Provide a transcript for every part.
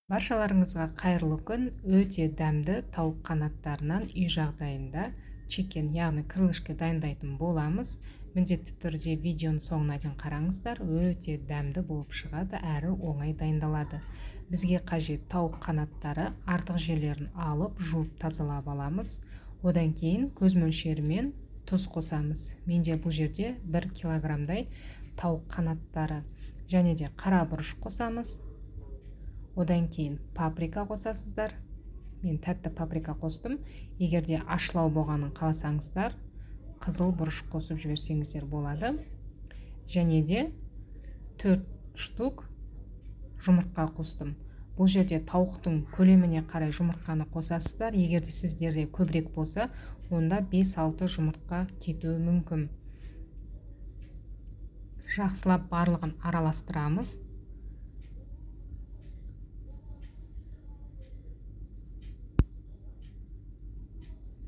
Баршаларыңызға қайырлы күн. Өте дәмді тауық қанаттарынан үй жағдайында чикен, яғни крылышки дайындайтын боламыз. Міндетті түрде видеоның соңына дейін қараңыздар. Өте дәмді болып шығады, әрі оңай дайындалады. Бізге қажет тауық қанаттары, артық жерлерін алып, жуып тазалап аламыз. Одан кейін көз мөлшерімен тұз қосамыз. Менде бұл жерде 1 килограммдай тауық қанаттары және де қара бұрыш қосамыз. Одан кейін паприка қосасыздар. Мен тәтті паприка қостым. Егер де ашылау болғанын қаласаңыздар, қызыл бұрыш қосып жіберсеңіздер болады. Және де 4 штук жұмыртқа қостым. Бұл жерде тауықтың көлеміне қарай жұмыртқаны қосасыздар. Егер де сіздерде көбірек болса, онда 5-6 жұмыртқа кетуі мүмкін. Жақсылап барлығын араластырамыз.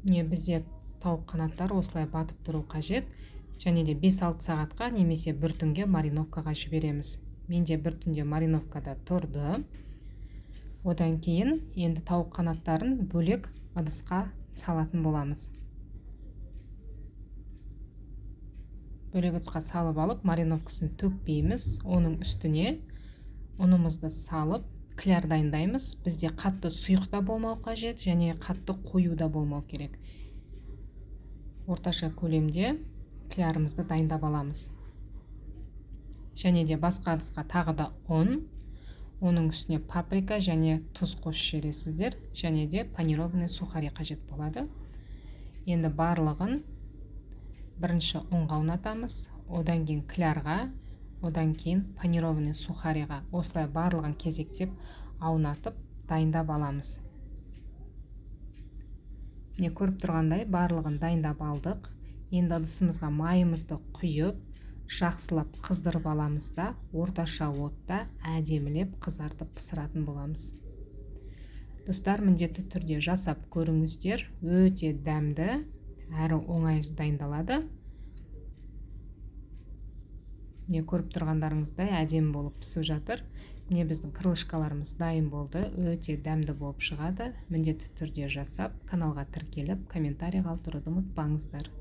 Міне, бізде тауық қанаттары осылай батып тұру қажет. Және де 5-6 сағатқа немесе бір түнге мариновкаға жібереміз. Менде бір түнде мариновкада тұрды. Одан кейін енді тауық қанаттарын бөлек ыдысқа салатын боламыз. Бөлек ыдысқа салып алып, мариновкасын төкпейміз. Оның үстіне ұнымызды салып, кляр дайындаймыз. Бізде қатты сұйық та болмау қажет, және қатты қою да болмау керек. Орташа көлемде клярымызды дайындап аламыз. Және де басқа ыдысқа тағы да ұн, оның үстіне паприка және тұз қосып жібересіздер. Және де панированный сухари қажет болады. Енді барлығын бірінші ұнға аунатамыз, одан кейін клярға, одан кейін панированный сухариға. Осылай барлығын кезектеп аунатып дайындап аламыз. Міне, көріп тұрғандай барлығын дайындап алдық. Енді ыдысымызға майымызды құйып, жақсылап қыздырып аламыз да, орташа отта әдемілеп қызартып пісіретін боламыз. Достар, міндетті түрде жасап көріңіздер. Өте дәмді, әрі оңай дайындалады. Міне, көріп тұрғандарыңыздай әдемі болып пісіп жатыр. Міне, біздің крылышкаларымыз дайын болды. Өте дәмді болып шығады. Міндетті түрде жасап, каналға тіркеліп, комментарий қалдыруды ұмытпаңыздар.